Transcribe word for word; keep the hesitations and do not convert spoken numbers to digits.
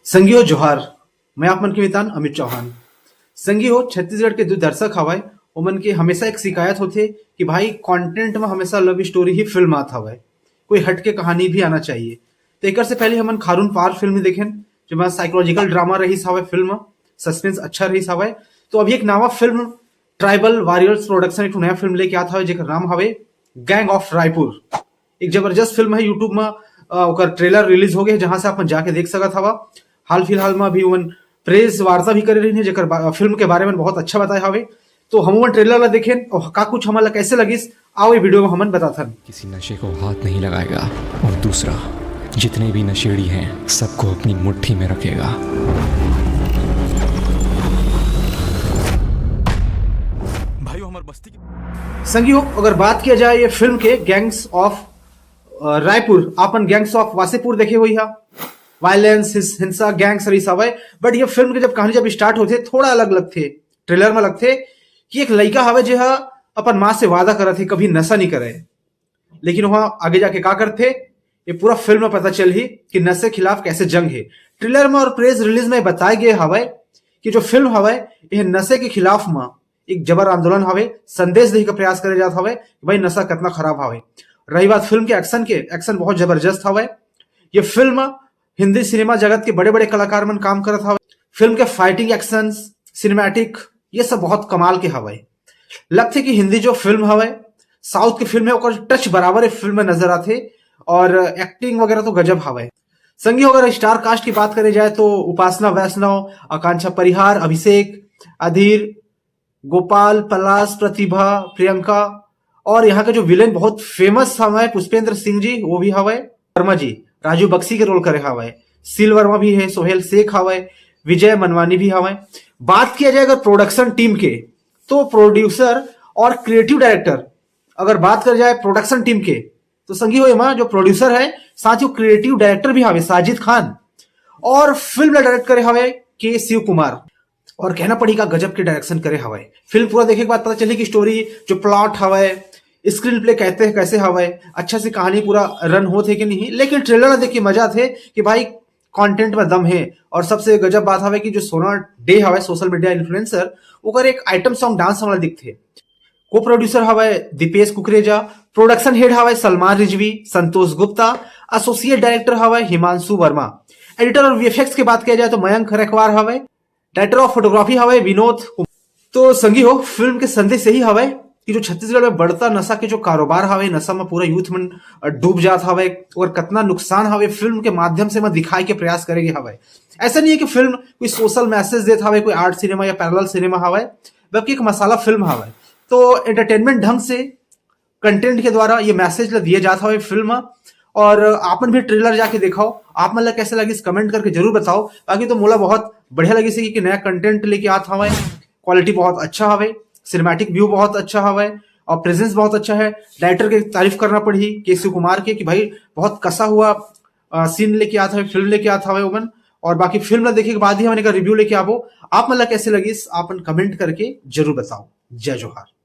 संगी हो जोहार, मैं आप मन के मितान अमित चौहान। संगी हो, छत्तीसगढ़ के जो दर्शक हवय, ओमन के हमेशा एक शिकायत होथे कि भाई, कंटेंट में हमेशा लव स्टोरी ही फिल्म आत हवय, कोई हट के कहानी भी आना चाहिए। तो एकर से पहले हमन खारून पार फिल्म देखेन, जेमा साइकोलॉजिकल ड्रामा रहिस हवय, फिल्म सस्पेंस अच्छा रहिस हवय। तो अभी एक नवा फिल्म ट्राइबल वॉरियर्स प्रोडक्शन एक ठो नया फिल्म लेके आत हवय, जेकर नाम हवे गैंग ऑफ रायपुर। एक जबरदस्त फिल्म है, YouTube में अ, ओकर ट्रेलर रिलीज हो गए, जहां से आप जाके देख सकत हवा। हाल फिलहाल में अभी ओमन प्रेस वार्ता भी करे रहिन हे, जेकर बा-, फिल्म के बारे में बहुत अच्छा बताए हवे। तो हम ओमन ट्रेलर ला देखेन और का कुछ हमन ला कैसे लगिस, आओ ये वीडियो में हमन बताथन। किसी नशे को हाथ नहीं लगाएगा, और दूसरा, जितने भी नशेड़ी हैं, सबको अपनी मुट्ठी में रखेगा। भाइयों, हमारे बस्ती की संगी हो, अगर बात किया जाए ये फिल्म के गैंग्स ऑफ रायपुर, आपन गैंग्स ऑफ वासेपुर देखे हुई हा, वायलेंस, हिंस-, हिंसा, गैंग्स रही हवय। बट ये फिल्म के जब कहानी जब स्टार्ट होथे, थोड़ा अलग लगथे, ट्रेलर में लगथे कि एक लइका हवे जे हा अपन माँ से वादा करत हे कभी नशा नहीं करे, लेकिन वहां आगे जाके का करथे, ये पूरा फिल्म में पता चलही कि नशे खिलाफ कैसे जंग है। ट्रेलर में और प्रेस रिलीज में बताए गए हवय कि जो फिल्म हवय, यह नशे के खिलाफ में एक जबर आंदोलन हवे, संदेश देहे के प्रयास करे जात हवे कि भाई, नशा कितना खराब हवे। रही बात फिल्म के एक्शन के, एक्शन बहुत जबरदस्त हवे। ये फिल्म हिंदी सिनेमा जगत के बड़े-बड़े कलाकार मन काम करत हवे। फिल्म के फाइटिंग, एक्शन, सिनेमैटिक, ये सब बहुत कमाल के हवे। लगथे कि हिंदी जो फिल्म हवे, साउथ के फिल्म है, ओकर टच बराबर ये फिल्म में नजर आथे और एक्टिंग वगैरह तो गजब हवे। संगी, अगर स्टार कास्ट की बात करे जाए तो उपासना वैष्णव, आकांक्षा परिहार, अभिषेक, अधीर, गोपाल, पलाश, प्रतिभा, प्रियंका और यहाँ के जो विलेन बहुत फेमस हवे पुष्पेंद्र सिंह जी, वो भी हवे। वर्मा जी राजू बक्सी के रोल करे हवे। सील वर्मा भी है, सोहेल शेख हवे, विजय मनवानी भी हवे। बात किया जाए अगर प्रोडक्शन टीम के, तो प्रोड्यूसर और क्रिएटिव डायरेक्टर, अगर बात कर जाए प्रोडक्शन टीम के, तो संगी हो एमा जो प्रोड्यूसर है, साथ ही क्रिएटिव डायरेक्टर भी हवे साजिद खान, और फिल्म डायरेक्ट करे हवे के शिव कुमार। और कहना पड़ी का गजब के डायरेक्शन करे हवे। फिल्म पूरा देखे के बाद पता चली कि स्टोरी, जो प्लॉट हवे, स्क्रीन प्ले कहते हैं कैसे हवे, अच्छा से कहानी पूरा रन होत हे कि नहीं, लेकिन ट्रेलर देख के मजा आथे कि भाई, कंटेंट में दम है। और सबसे गजब बात हवे कि जो सोना डे हवे, सोशल मीडिया इन्फ्लुएंसर, ओकर एक आइटम सॉन्ग डांस वाला दिखथे। को प्रोड्यूसर हवे दीपेश कुकरेजा, प्रोडक्शन हेड हवे सलमान रिजवी, संतोष गुप्ता, एसोसिएट डायरेक्टर हवे हिमांशु वर्मा, एडिटर और वीएफएक्स की बात किया जाए तो मयंक खरकवार हवे, डायरेक्टर ऑफ फोटोग्राफी हवे विनोद कुमार। तो संगी हो, फिल्म के संदेश यही हवे कि जो छत्तीसगढ़ में बढ़ता नशा के जो कारोबार हवे, नशा में पूरा यूथ मन डूब जात हवे और कितना नुकसान हवे, फिल्म के माध्यम से मैं दिखाए के प्रयास करे गे हवे। ऐसा नहीं है कि फिल्म कोई सोशल मैसेज देत हवे, कोई आर्ट सिनेमा या पैरेलल सिनेमा हवे, बल्कि एक मसाला फिल्म हवे। तो एंटरटेनमेंट ढंग से कंटेंट के द्वारा ये मैसेज ला दिए जात हवे फिल्म में। और आप मन भी ट्रेलर जाके देखाओ, आप मन ला कैसे लगिस कमेंट करके जरूर बताओ। बाकी तो मोला बहुत बढ़िया लगिस कि नया कंटेंट लेके आत हवे, क्वालिटी बहुत अच्छा हवे, सिनेमैटिक व्यू बहुत अच्छा हवे और प्रेजेंस बहुत अच्छा है। डायरेक्टर के तारीफ करना पड़ही के शिव कुमार के कि भाई, बहुत कसा हुआ सीन लेके आत हवे, फिल्म लेके आत हवे ओमन। और बाकी फिल्म ला देखे के बाद ही हमन एकर रिव्यू लेके आबो। आप मन ला कैसे लगिस, आप मन कमेंट करके जरूर बताओ। जय जोहार।